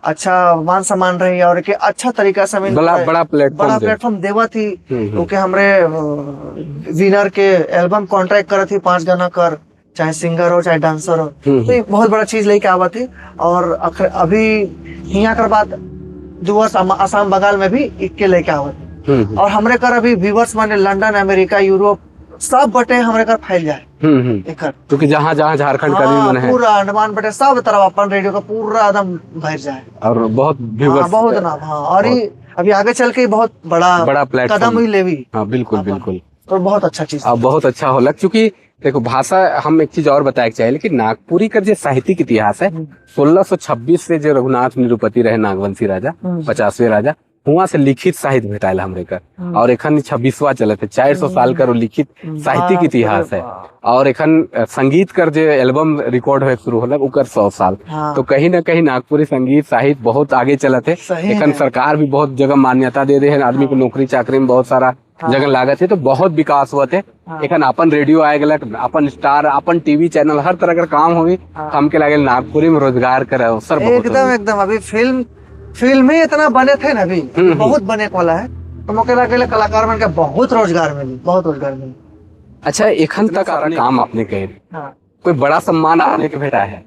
S1: अच्छा मान सम्मान रही और के अच्छा तरीका से हमें
S2: बड़ा प्लेटफॉर्म
S1: देवा थी। ओके हमरे विनर के एल्बम कॉन्ट्रैक्ट करत थी 5 गाना कर, चाहे सिंगर हो चाहे डांसर हो। तो ये बहुत बड़ा चीज लेके आवा थी। और अभी यहाँ कर बात डुअर्स आसाम बंगाल में भी इक्के लेके आवा थी। और हमरे कर अभी व्यूअर्स माने लंदन, अमेरिका, यूरोप सब बटे हमरे कर फैल जाए एकर,
S2: क्योंकि जहाँ जहाँ झारखंड का भी मन है
S1: पूरा अंडमान बटे सब तरफ अपन रेडियो का पूरा एकदम भर जाए
S2: और बहुत व्यूअर्स,
S1: बहुत नाम, हाँ। और अभी आगे चल के बहुत बड़ा
S2: बड़ा प्लेटफॉर्म
S1: कदम ही लेवी।
S2: हाँ बिल्कुल बिल्कुल,
S1: तो बहुत अच्छा चीज,
S2: बहुत अच्छा होला। क्योंकि देखो भाषा, हम एक चीज और बताए चाहिए कि नागपुरी का जो साहित्यिक इतिहास है 1626 से जो रघुनाथ निरुपति रहे नागवंशी राजा, 50वें राजा, हुआ से लिखित साहित्य भेटायल हमरे कर और एखन 26वां चलत है, 400 साल का लिखित साहित्यिक इतिहास है। और एखन संगीत कर जो एल्बम रिकॉर्ड होए शुरू होला उकर 100 साल।
S1: हाँ।
S2: तो कहीं ना कहीं नागपुरी संगीत साहित्य बहुत आगे चलत है। एखन सरकार भी बहुत जगह मान्यता दे रहे हैं, आदमी को नौकरी चाकरी में बहुत सारा जगह लागत है, तो बहुत विकास हुआ थे। एखन अपन रेडियो आए गलक, अपन स्टार, अपन टीवी चैनल, हर तरह का काम हुई। हमके लागे नागपुरी में रोजगार कर अवसर
S1: एकदम एकदम। अभी फिल्म ही इतना बने थे ना, अभी बहुत बने वाला है, तो मोके लागे कलाकार मन के बहुत रोजगार मिली, बहुत रोजगार मिली।
S2: अच्छा, एखन तक सारा काम आपने कहे, कोई बड़ा सम्मान आपने के भेटा है?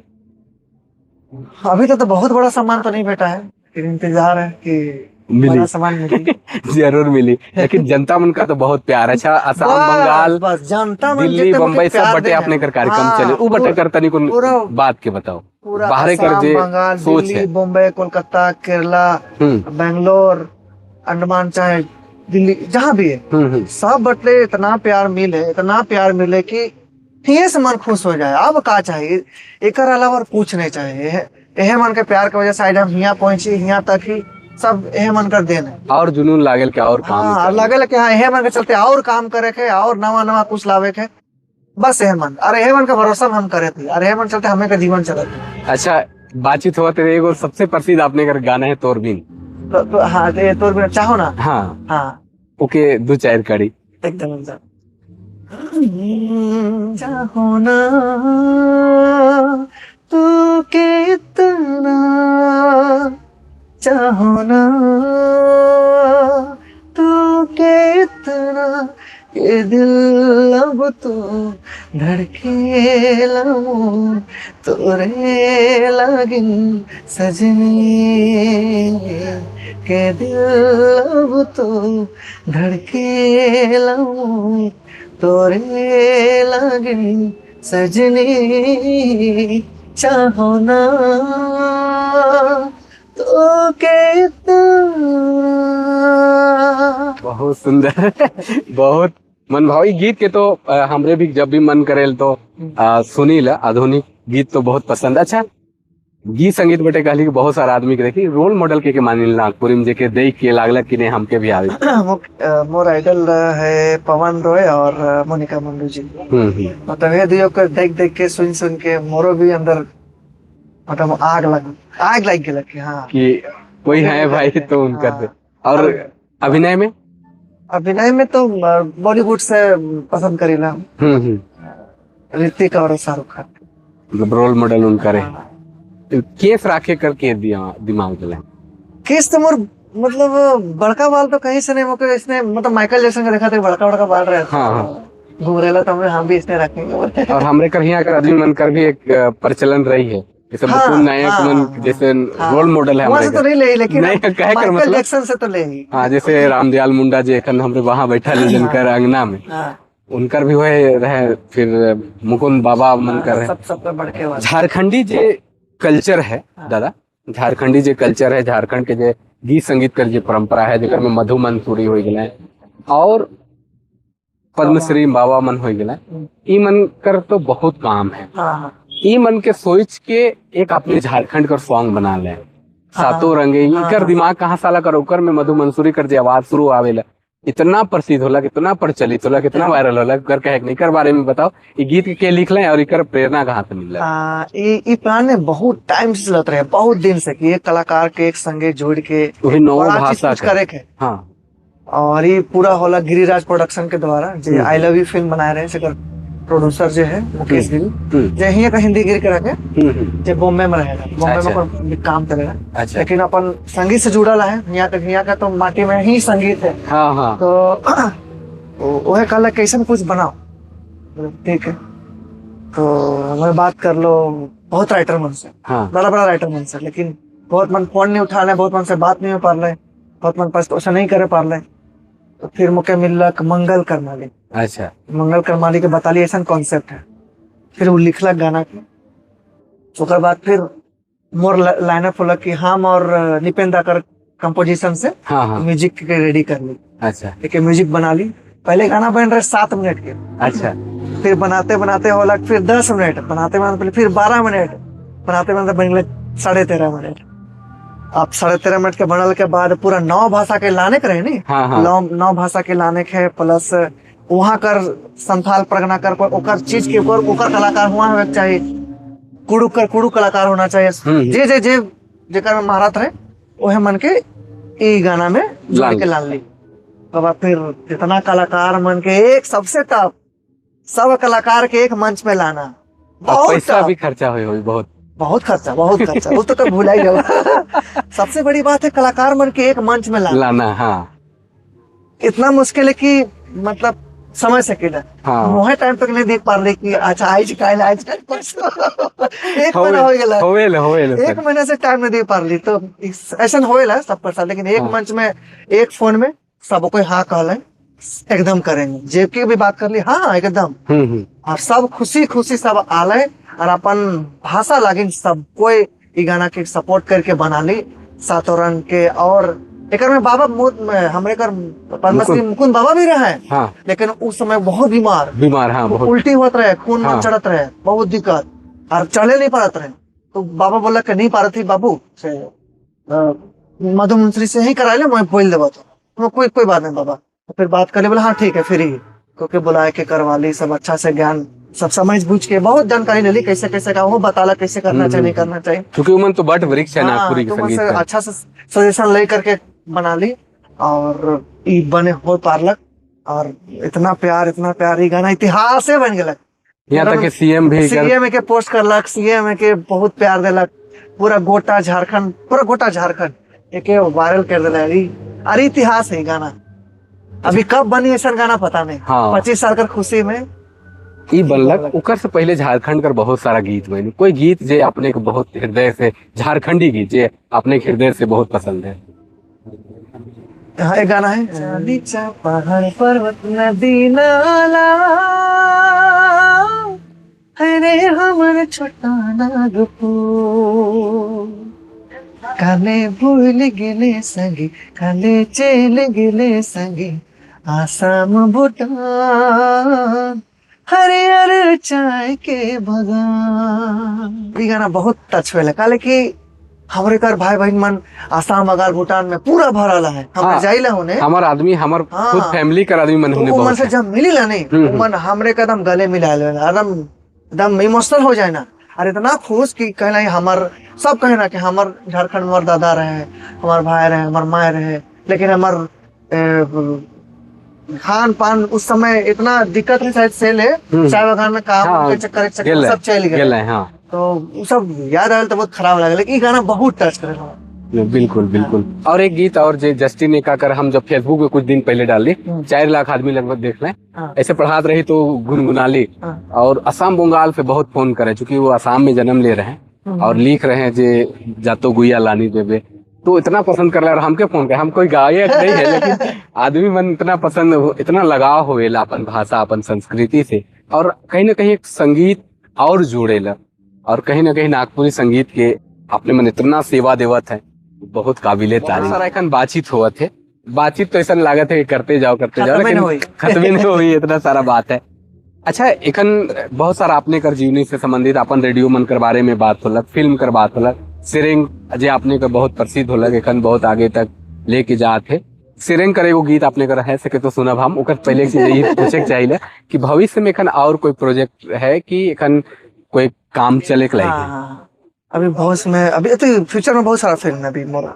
S1: अभी तक तो बहुत बड़ा सम्मान तो नहीं भेटा है, फिर इंतजार है कि
S2: मिली
S1: सम्मान मिली।
S2: जरूर मिली, लेकिन जनता मन का तो बहुत प्यार है। अच्छा, असम, बंगाल,
S1: बस जनता मन
S2: दिल्ली, बम्बई सब बटे अपने कर कार्यक्रम चले, उ बटे कर तनी को बात के बताओ, बाहर कर जे
S1: बंगाल,
S2: सोच
S1: दिल्ली,
S2: है।
S1: बम्बई, कोलकाता, केरला, बेंगलोर, अंडमान, चाहे दिल्ली, जहाँ भी है सब बटले इतना प्यार मिले, इतना प्यार मिले कि ये से मन खुश हो जाए। अब का चाहिए एकर अलावा और कुछ नहीं चाहिए। यह मन के प्यार के वजह से आज हम यहाँ पहुंची, यहाँ तक ही सब यह मन कर देना
S2: और जुनून लागल के और काम,
S1: हाँ, लागल के हाँ, यह मन के चलते और काम करे के और नवा नवा कुछ लावे के, बस यह मन। अरे यह मन का भरोसा हम करे थे, अरे यह मन चलते हमें का जीवन चलते।
S2: अच्छा, बातचीत हुआ तेरे एगो सबसे प्रसिद्ध आपने कर गाना है तोरबीन,
S1: तो हाँ, तो तोरबीन चाहो ना,
S2: हाँ
S1: हाँ,
S2: ओके, 2-4 कड़ी
S1: एकदम एकदम। चाहो ना तू के इतना, चाहो ना तू के इतना, ये दिल अब तो धड़के लमो तोरे लागिन सजनी, के दिल अब तो धड़के लमो तोरे लागिन सजनी चाहो ना तो के।
S2: बहुत सुंदर, बहुत मनभावी गीत के तो हमरे भी जब भी मन करेल तो सुनी ला। आधुनिक गीत तो बहुत पसंद। अच्छा, गीत संगीत बटे कहली कि बहुत सारा आदमी के देखी रोल मॉडल के मानिल नागपुरी में जेके देख के लागला कि नहीं हमके भी आवे?
S1: मोर आइडल है पवन रॉय और मोनिका मुंडू जी। मतलब ये दुयो के देख देख के सुन सुन के मोरो भी अंदर मतलब आग लग गेल कि हाँ
S2: कि कोई है भाई तो उनकर से। और अभिनय में?
S1: अभिनय में तो बॉलीवुड से पसंद करीला ऋतिक और शाहरुख खान।
S2: मतलब रोल मॉडल उनकर है। केस राखे करके दिया दिमाग में?
S1: केस तो मोर मतलब बड़का बाल तो कहीं से नहीं मोके इसने, मतलब माइकल जैक्सन के देखा था बड़का बड़का बाल रहे।
S2: हाँ।
S1: घूरेला तो हम भी इसने रखेंगे।
S2: और हमरे कर यहाँ कर आदमी मन कर भी एक प्रचलन रही है जैसे मुकुंद नायक मन जैसे रोल मॉडल है।
S1: वहाँ से तो नहीं ले, लेकिन
S2: नहीं, कहे कर
S1: माइकल
S2: मतलब
S1: जैक्सन से तो ले।
S2: हाँ, जैसे रामदयाल मुंडा जी एखन हमरे वहाँ बैठा ले जिनकर अंगना में उनकर भी वही रहे, फिर मुकुंद बाबा मन कर रहे।
S1: सब पे बढ़ के वाले।
S2: झारखंडी जे कल्चर है दादा, झारखंडी जे कल्चर है, झारखंड के जे गीत संगीत कर जे परंपरा है जेकर में मधु मंसूरी हो गए और पद्मश्री बाबा मन हो गए, ई मन कर तो बहुत काम है। ई मन के सोच के एक अपने झारखंड कर सॉन्ग बना ले सातों रंगे। इनकर दिमाग कहाँ साला कर ओकर में मधु मंसूरी कर जे आवाज शुरू आवेला इतना प्रसिद्ध होला, कितना प्रचलित होला, कितना वायरल होला, कर कहे नहीं। कर बारे में बताओ, ये गीत के लिख ले और इकर प्रेरणा कहाँ से मिला?
S1: ई प्लान में बहुत टाइम से चलत रहे, बहुत दिन से कि एक कलाकार के एक संगे जोड़ के
S2: वही नौ भाषा
S1: करे के। हाँ। और ये पूरा होला गिरिराज प्रोडक्शन के द्वारा जो I love you film बनाए रहे, जेकर प्रोड्यूसर जो है मुकेश गिरी, जो हियां का हिंदी गिर के रखे, जो बॉम्बे में रहेगा, बॉम्बे में काम करेगा। अच्छा। लेकिन अपन संगीत से जुड़ल है, यहाँ का तो माटी में ही संगीत है।
S2: हाँ हाँ।
S1: तो वह कहला कैसे कुछ बनाओ, ठीक है। तो मैं बात कर लो बहुत राइटर मन से।
S2: हाँ।
S1: बड़ा बड़ा राइटर मन से, लेकिन बहुत मन फोन नहीं उठा रहे, बहुत मन से बात नहीं हो पा रहे, बहुत मन पास ऐसा नहीं करे पा रहे। तो फिर मुके मिलक मंगल करमाली।
S2: अच्छा।
S1: मंगल करमाली के बताली ऐसा कॉन्सेप्ट है, फिर वो लिखलक गाना के। उसके बाद फिर मोर लाइनअप होला कि हम और निपेंद्र कर कंपोजिशन से।
S2: हाँ हाँ।
S1: म्यूजिक के रेडी कर ली।
S2: अच्छा।
S1: एक म्यूजिक बना ली। पहले गाना बन रहे 7 मिनट के।
S2: अच्छा।
S1: फिर बनाते बनाते होला फिर 10 मिनट, बनाते बनाते फिर 12 मिनट, बनाते बनाते बन गए 13.5 मिनट। अब 13.5 मिनट के बनल के बाद पूरा 9 भाषा के लाने के रहे नी।
S2: हाँ हाँ।
S1: 9 भाषा के लाने के प्लस वहाँ कर संथाल परगना कर ओकर चीज के ओकर कलाकार हुआ होवे के चाहिए, कुड़ू कर कुड़ू कलाकार होना चाहिए, जे जे जे जेकर में महारत रहे ओहे मन के ई गाना में जोड़ के लान ली। बाबा फिर जितना कलाकार मन के एक सबसे टफ सब कलाकार के एक मंच में लाना,
S2: बहुत पैसा भी खर्चा हुई, बहुत
S1: बहुत खर्चा, बहुत खर्चा, वो तो कभी भूला ही गया। सबसे बड़ी बात है कलाकार मन के एक मंच में लाना।
S2: हाँ।
S1: इतना मुश्किल है कि मतलब समझ सकेला।
S2: हाँ।
S1: मोहे टाइम तक नहीं देख पा रहे कि अच्छा आज काल एक महीना हो गया, एक महीना से टाइम नहीं दे पा रही, तो ऐसा होएला सब पर, लेकिन एक मंच में एक फोन में सब कोई हाँ कहले एकदम करेंगे, जेब की भी बात कर ली हाँ एकदम, और सब खुशी खुशी सब आले और अपन भाषा लागिन सब कोई ई गाना के सपोर्ट करके बना ली सातों रंग के। और एक में बाबा हमरे कर पद्मश्री मुकुंद बाबा भी रहे।
S2: हाँ।
S1: लेकिन उस समय बहुत बीमार
S2: हाँ, बहुत
S1: उल्टी होत रहे, खून
S2: हाँ।
S1: चढ़त रहे, बहुत दिक्कत और चढ़े नहीं पारत रहे। तो बाबा बोला कि नहीं पारत थी बाबू से मधु मंसूरी से ही करा ले, मैं बोल देवा तो कोई कोई बात नहीं बाबा। तो फिर बात कर ले, बोला हाँ ठीक है, फिर ही क्योंकि बुलाए के करवा ली सब अच्छा से, ज्ञान सब समझ बूझ के बहुत जानकारी ले ली, कैसे कैसे का वो बताला कैसे करना चाहिए नहीं करना चाहिए,
S2: क्योंकि उमन तो बट वृक्ष है नागपुरी के संगीत का।
S1: अच्छा से सजेशन ले करके बना ली और ई बने हो पारलक और इतना प्यार ई गाना इतिहास बन गया।
S2: यहाँ तक कि सीएम भी
S1: सीएम के पोस्ट करलक, सीएम के बहुत प्यार दिलक, पूरा गोटा झारखंड, पूरा गोटा झारखंड एक वायरल कर दिला। अरे इतिहास है गाना, अभी कब बनी ऐसा गाना पता नहीं।
S2: हाँ।
S1: 25 साल कर खुशी में
S2: ई बनलक। उकर से पहले झारखंड कर बहुत सारा गीत बनी, कोई गीत जे अपने को बहुत हृदय से, झारखंडी गीत जे अपने हृदय से बहुत पसंद है?
S1: हाँ, एक गाना है, चांदी पहाड़ पर्वत नदी नाला, अरे हमर छोटा नागपुर, काले भूल गेले संगी, काले चल गेले संगी, आसाम भूटान हरियर चाय के बगान। ई गाना बहुत टच होले, काले कि हमरे कर भाई बहन मन आसाम बगाल भूटान में पूरा भरल है, हम
S2: हाँ,
S1: जाइला होने,
S2: हमार आदमी, हमार
S1: हाँ।
S2: खुद फैमिली कर आदमी मन
S1: तो
S2: होने
S1: वो मन
S2: बहुत
S1: से
S2: है।
S1: जब मिली ला नहीं, वो मन हमरे कदम गले मिला ले, एकदम एकदम इमोशनल हो जाए ना, अरे इतना खुश कि कहना हमार सब कहना कि हमार झारखंड में हमार दादा रहे, हमार भाई रहे, हमार माए रहे, लेकिन हमार खान पान उस समय इतना दिक्कत है शायद से ले चाय बागान में काम
S2: हाँ,
S1: के चक्कर के चक्कर
S2: गेल
S1: सब चल गए,
S2: गेल है, हाँ।
S1: तो वो सब याद आयल तो बहुत खराब लगल, लेकिन ई गाना बहुत टच करे हमरा।
S2: बिल्कुल बिल्कुल। और एक गीत और जे जस्टिन ने का कर हम जब फेसबुक पे कुछ दिन पहले डाली, 4 लाख आदमी लगभग देख लें, ऐसे पढ़ात रही तो गुनगुना ली। और असम बंगाल से बहुत फोन करे, चूंकि वो असम में जन्म ले रहे हैं और लिख रहे हैं जे जातो गुइया लानी देवे, तो इतना पसंद कर रहा है और हमके फोन करे, हम कोई गायक नहीं है लेकिन आदमी मन इतना पसंद हो, इतना लगाव होवेला अपन भाषा अपन संस्कृति से, और कहीं ना कहीं एक संगीत और जोड़ेला, और कहीं ना कहीं नागपुरी संगीत के अपने मन इतना सेवा देवत है, बहुत काबिले तारीफ। सारा एखन बातचीत होवत है, बातचीत तो ऐसा लागत है कि करते जाओ करते जाओ,
S1: खत्मे
S2: लेकिन
S1: न होई।
S2: खत्मे नहीं हुई, इतना सारा बात है। अच्छा, एखन बहुत सारा अपने कर जीवनी से संबंधित अपन रेडियो मन कर बारे में बात होलक, फिल्म कर बात होलक, सिरिंग जे आपने का बहुत प्रसिद्ध होलक, एखन बहुत आगे तक लेके जात है। सिरिंग करे वो गीत आपने कर है सके तो सुनब हम, ओकर पहले एक चीज यही पूछे के चाहिए कि भविष्य में एखन और कोई प्रोजेक्ट है कि एखन कोई काम चले के लायक है?
S1: हाँ, अभी भविष्य में, अभी तो फ्यूचर में बहुत सारा फिल्म है अभी मोरा,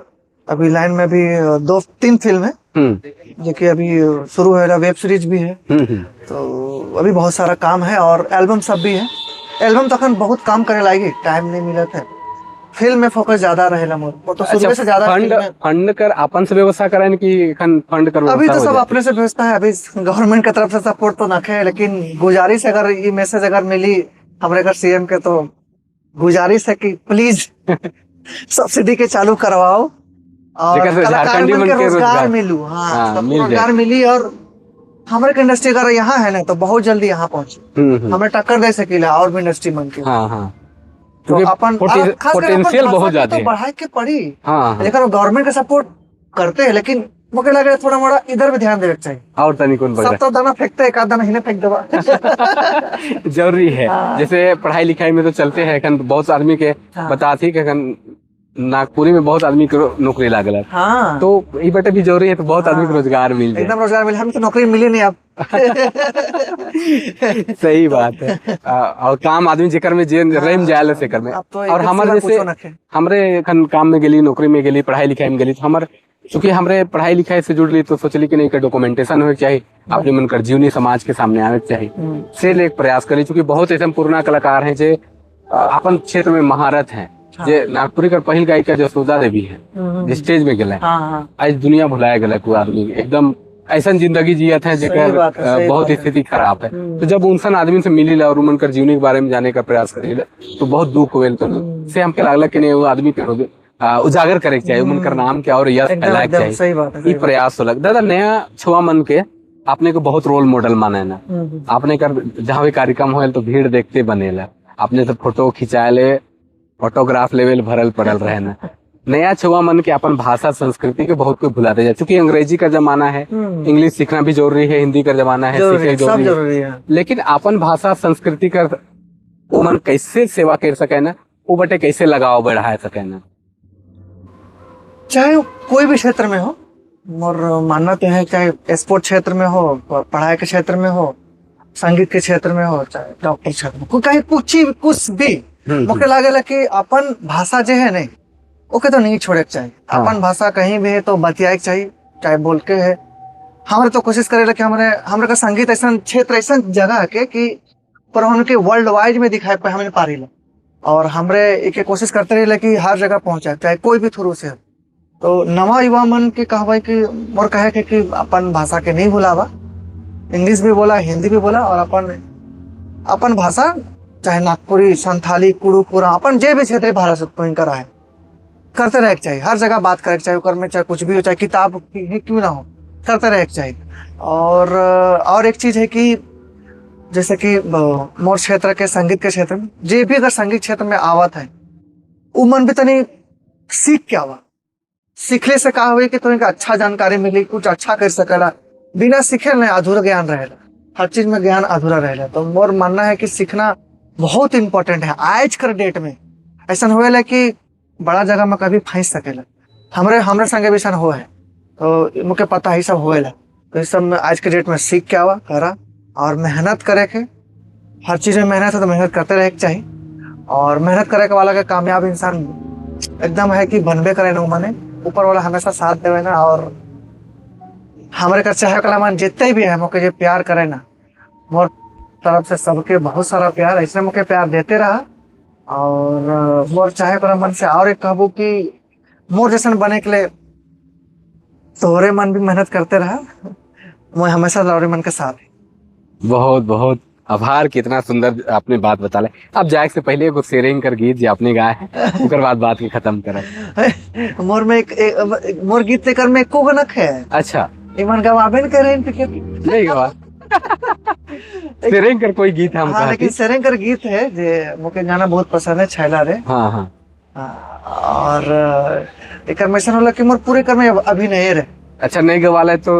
S1: अभी लाइन में अभी 2-3 फिल्म है जो कि अभी शुरू है, वेब सीरीज भी है, तो अभी बहुत सारा काम है और एल्बम सब भी है। एल्बम तो अखन बहुत काम करे लागी, टाइम नहीं मिलत है, फिल्म में फोकस ज्यादा रहेला मोर, वो तो शुरू से ज्यादा
S2: फंड फंड कर अपन से व्यवस्था कराएं कि एखन फंड कर
S1: अभी
S2: व्यवस्था
S1: तो
S2: हो
S1: सब
S2: जाए?
S1: अपने से व्यवस्था है, अभी गवर्नमेंट की तरफ से सपोर्ट तो नखे है, लेकिन गुजारिश अगर ये मैसेज अगर मिली हमारे घर सीएम के तो गुजारिश है कि प्लीज सब्सिडी के चालू करवाओ और
S2: जेकर से
S1: कलाकार
S2: झारखंडी
S1: मन
S2: मन
S1: के
S2: के
S1: रोजगार
S2: रोजगार।
S1: मिलू, हाँ,
S2: हाँ,
S1: सबको
S2: मिल जाए।
S1: रोजगार मिली और हमारे के इंडस्ट्री अगर यहाँ है ना तो बहुत जल्दी यहाँ पहुंचे, हमें टक्कर दे सकीला और भी इंडस्ट्री मन के।
S2: हाँ, हाँ।
S1: तो
S2: क्योंकि
S1: अपन खास कर अपन
S2: पोटेंशियल
S1: भाषा
S2: बहुत
S1: के
S2: ज्यादा
S1: तो
S2: है।
S1: बढ़ाए के पड़ी,
S2: हाँ, हाँ।
S1: लेकिन गवर्नमेंट का सपोर्ट करते हैं, लेकिन मुझे लग रहा है थोड़ा मोड़ा इधर भी ध्यान देना चाहिए।
S2: और तनिक कौन
S1: सब तो दाना फेंकते हैं, एक आध दाना ही फेंक देवा।
S2: जरूरी है।
S1: हाँ।
S2: जैसे पढ़ाई लिखाई में तो चलते हैं, एखन बहुत आदमी के
S1: हाँ।
S2: बताती कि एखन नागपुरी में बहुत आदमी के नौकरी लागल है।
S1: हाँ।
S2: तो ई बटे भी जरूरी है, तो बहुत आदमी के
S1: हाँ।
S2: रोजगार मिल जाए।
S1: एकदम रोजगार मिले, हमें तो नौकरी मिली नहीं अब।
S2: सही बात है। और काम आदमी जेकर में जे रह जाए सेकर में।
S1: अब तो
S2: और
S1: एक
S2: हमारे
S1: सिवा
S2: जैसे
S1: कुछो नखे।
S2: हमरे एखन काम में गेली, नौकरी में गेली, पढ़ाई लिखाई में गेली, तो हमर चूंकि हमरे पढ़ाई लिखाई से जुड़ली तो सोचली कि नहीं एकर डॉक्यूमेंटेशन होए के चाही, अपने मन कर जीवनी समाज के सामने आवे के चाही, से ले एक प्रयास करी। चूंकि बहुत ऐसे पुराना कलाकार हैं जे अपन क्षेत्र में महारत हैं, जे नागपुरी कर पहिल गायिका जसोदा देवी है, जे स्टेज में गेलै।
S1: हाँ, हाँ।
S2: आज दुनिया भुलाया गेलै, कोई आदमी एकदम ऐसा जिंदगी जियत है जेकर,
S1: सही बात है, सही
S2: बहुत
S1: बात है।
S2: स्थिति खराब है। तो जब उनसन आदमी से मिली ला और उनकर जीवनी के बारे में जाने का प्रयास करी ला, तो बहुत दुख हुए। तो से हमके लागला कि नहीं वो आदमी के उजागर करे के चाहिए, उनकर नाम के और यश
S1: एकदम,
S2: फैलाए के
S1: एकदम,
S2: चाहिए।
S1: सही बात है,
S2: ई
S1: सही बात।
S2: प्रयास होलक। दादा नया छुआ मन के अपने को बहुत रोल मॉडल माने ना, आपने कर जहाँ भी कार्यक्रम होल तो भीड़ देखते बनेला, अपने से फोटो खिंचाए ले, फोटोग्राफ लेवल भरल पड़ल रहे ना। नया छुआ मन के अपन भाषा संस्कृति के बहुत कोई भुलाते जाए, चूंकि अंग्रेजी का जमाना है, इंग्लिश सीखना भी जरूरी है, हिंदी का जमाना है,
S1: जरूरी
S2: सीखे
S1: है, सब
S2: जरूरी है।
S1: जरूरी है।
S2: लेकिन अपन भाषा संस्कृति का वो मन कैसे सेवा कर सके ना, वो बटे कैसे लगाव बढ़ा सके ना,
S1: चाहे कोई भी क्षेत्र में हो, और मानना तो है चाहे स्पोर्ट क्षेत्र में हो, पढ़ाई के क्षेत्र में हो, संगीत के क्षेत्र में हो, चाहे डॉक्टर क्षेत्र में, कहीं कुछ ही, कुछ भी मोके लागेला कि अपन भाषा जो है नहीं ओके तो नहीं छोड़े के चाहिए। अपन भाषा कहीं भी है तो बतियाए के चाहिए, चाहे बोल के है। हमारे तो कोशिश करेला कि हमारे का संगीत ऐसा क्षेत्र ऐसा जगह है के कि पर उनके वर्ल्ड वाइड में दिखाए पे हमने पारी ला, और हमरे एक कोशिश करते रहे कि हर जगह पहुंचाए, चाहे कोई भी थ्रू से। तो नवा युवा मन के कहवाई कि मोर कहे के कि अपन भाषा के नहीं भुलावा, इंग्लिश भी बोला, हिंदी भी बोला, और अपन भाषा चाहे नागपुरी, संथाली, कुड़ुक, अपन जे भी क्षेत्रीय भाषा से करा है करते रहे के चाहिए, हर जगह बात करे के चाहिए, ओकर में चाहे कुछ भी हो, चाहे किताब ही क्यों ना हो, करते रहे के चाहिए। और एक चीज है कि जैसे कि मोर क्षेत्र के संगीत के क्षेत्र में जे भी अगर संगीत क्षेत्र में आवत है उ मन भी तनी सीख के आवा। सीखले से का हुई कि तुमके अच्छा जानकारी मिली, कुछ अच्छा कर सकेला। बिना सीखे नहीं अधूरा ज्ञान रहेला, हर चीज में ज्ञान अधूरा रहेला। तो मोर मानना है कि सीखना बहुत इम्पोर्टेंट है आज कर डेट में। ऐसा होएला कि बड़ा जगह में कभी फंस सकेला, हमरे हमरे संगे भी ऐसा हो है, तो मुझे पता है सब होएला। तो इस सब में आज के डेट में सीख के आवा करा और मेहनत करे के, हर चीज में मेहनत है तो मेहनत करते रहे के चाहिए। और मेहनत करे के वाला के कामयाब इंसान एकदम है कि बनबे करे ना, माने ऊपर वाला हमेशा साथ देवे ना। और हमारे कर चाहे कला मान जितने भी है मोके जो प्यार करे ना, मोर तरफ से सबके बहुत सारा प्यार, ऐसे मोके प्यार देते रहा। और मोर चाहे कला मन से और एक कहबू कि मोर जैसन बने के लिए तोहरे मन भी मेहनत करते रहा, मैं हमेशा तोहरे मन के साथ है।
S2: बहुत बहुत आभार, कितना सुंदर आपने बात बता। अब जाए से पहले एगो शेयरिंग कर गीत जो आपने गाया है, ओकर बाद बात के खत्म करें।
S1: मोर में एक मोर गीत कर में एको गनक है।
S2: अच्छा,
S1: इमन गवाबे न करे इनके
S2: नहीं गवा। शेयरिंग कर कोई गीत हम
S1: हाँ, लेकिन शेयरिंग कर गीत है जे मोके गाना बहुत पसंद है, छैला रे।
S2: हाँ हाँ।
S1: और एकर में ऐसा होला कि मोर पूरे कर में अभिनय रे।
S2: अच्छा, नहीं गवाला है तो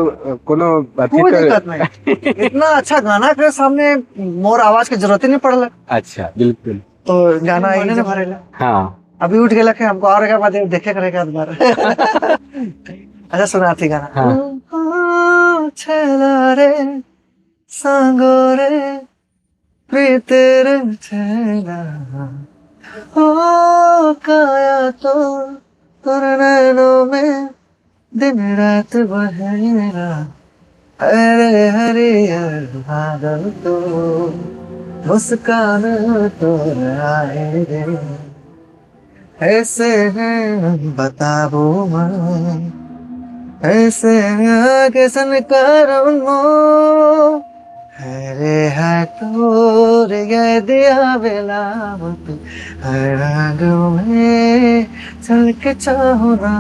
S2: कोनो
S1: कोई दिक्कत नहीं। इतना अच्छा गाना के सामने मोर आवाज की जरूरत ही नहीं पड़ला।
S2: अच्छा, बिल्कुल।
S1: तो गाना ही नहीं भरेला।
S2: हाँ,
S1: अभी उठ गया है हमको और क्या बात देखे करेगा दोबारा। अच्छा सुनाती गाना।
S2: हाँ।
S1: छैला रे सांगो रे प्रीत रे छैला, ओ काया तो तोर नैनों में दिन रात बहेरा, हरे हरे बादल तो मुस्कान तो आए रे, ऐसे हैं बताबो मैं, ऐसे कैसन करो, हरे है तोर ये दिया बेलावत, हर रंग में चल के चाहो ना,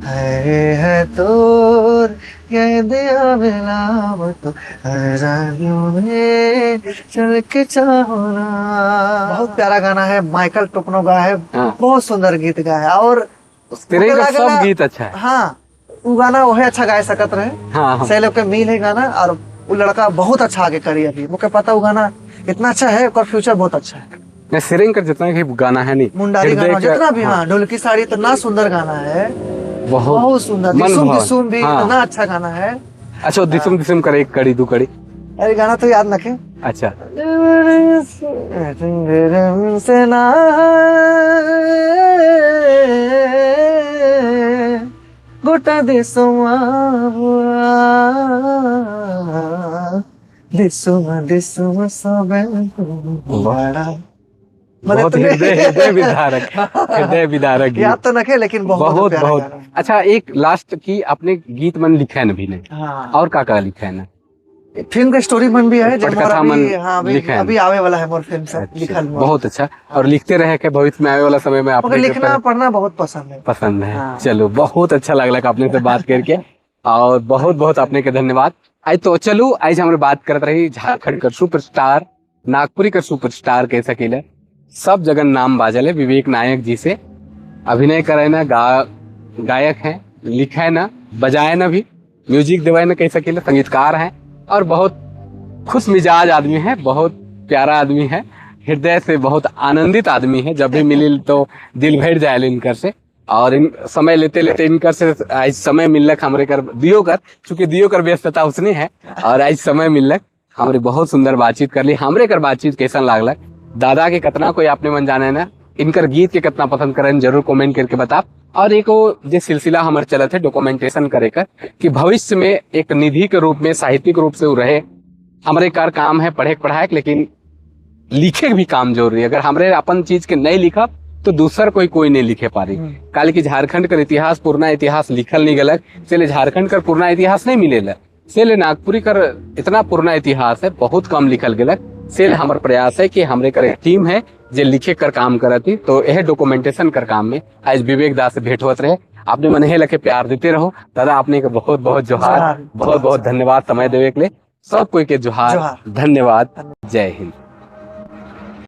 S1: हरे है तोर ये दिया बेलावत, हर रंग में चल के चाहो ना। बहुत प्यारा गाना है, माइकल टोपनो गाया है।
S2: हाँ।
S1: बहुत सुंदर गीत गाया है। और
S2: तेरे का सब गीत अच्छा है।
S1: हाँ, वो गाना वही अच्छा गाय सकत रहे।
S2: हाँ, हाँ।
S1: सही लोग के मिल है गाना, और वो लड़का बहुत अच्छा आगे करी। अभी मुझे पता वो गाना इतना अच्छा है, और फ्यूचर बहुत अच्छा है।
S2: सिरिंग का जितना भी गाना है नहीं,
S1: मुंडारी गाना जितना भी, हाँ, ढोलकी साड़ी इतना सुंदर गाना है, बहुत सुंदर। दिसुम दिसुम भी इतना अच्छा गाना है।
S2: अच्छा, दिसुम दिसुम करे एक कड़ी दो कड़ी।
S1: अरे गाना तो याद रखे।
S2: अच्छा,
S1: से ना गोटा दिसुमा दिसुमा दिसुमा सबे बड़ा,
S2: बहुत हृदय विदारक, हृदय विदारक।
S1: याद तो नखे लेकिन बहुत
S2: बहुत बहुत अच्छा। एक लास्ट की आपने गीत मन लिखा है ना भी नहीं?
S1: हाँ।
S2: और का का लिखा है ना?
S1: फिल्म का स्टोरी मन भी है,
S2: पटकथा मन।
S1: हाँ, अभी आवे वाला है मोर फिल्म सब लिखल।
S2: बहुत अच्छा, और लिखते रहे के भविष्य में आवे वाला समय में आपने
S1: लिखना पढ़ना बहुत पसंद है।
S2: पसंद है। चलो, बहुत अच्छा लगला आपने से बात करके, और बहुत बहुत आपने के धन्यवाद। आज तो चलो, आज हमारे बात करत रही झारखंड का सुपरस्टार, नागपुरी का सुपरस्टार कह सकेला, सब जगह नाम बाजल है विवेक नायक जी से। अभिनय करे ना, गायक हैं, लिखे ना, बजाए ना भी, म्यूजिक देवाए ना कह सकेला, संगीतकार हैं, और बहुत खुश मिजाज आदमी है, बहुत प्यारा आदमी है, हृदय से बहुत आनंदित आदमी है। जब भी मिली तो दिल भर जाए इनकर से। और इन समय लेते लेते इनकर से आज समय मिलक हमरे कर दियो कर, चूंकि दियो कर व्यस्तता उसने है, और आज समय मिलक हमरे बहुत सुंदर बातचीत कर ली। हमरे कर बातचीत कैसा लागलक, दादा के कतना कोई आपने मन जाने ना, इनकर गीत के कितना पसंद करें जरूर कमेंट करके बता। और एक वो जो सिलसिला हमारे चलत है डॉक्यूमेंटेशन करे कर कि भविष्य में एक निधि के रूप में साहित्यिक रूप से वो रहे। हमारे कार काम है पढ़े पढ़ाए, लेकिन लिखे भी काम जरूरी है। अगर हमारे अपन चीज के नहीं लिखा तो दूसर कोई कोई नहीं लिखे पा रही। काल की झारखंड का इतिहास पुराना इतिहास लिखल नहीं गलक, चले झारखंड का पुराना इतिहास नहीं मिलेला, से नागपुरी कर इतना पुराना इतिहास है बहुत कम लिखल गलक। से हमार प्रयास है कि हमरे कर एक टीम है जे लिखे कर काम करत ही। तो यह डॉक्यूमेंटेशन कर काम में आज विवेक दास से भेंट होत रहे। आपने मन हे लखे प्यार देते रहो। दादा, आपने के बहुत बहुत जोहार,
S1: जोहार।
S2: बहुत बहुत धन्यवाद समय देवे के लिए। सब कोई के जोहार,
S1: जोहार।
S2: धन्यवाद, जय हिंद।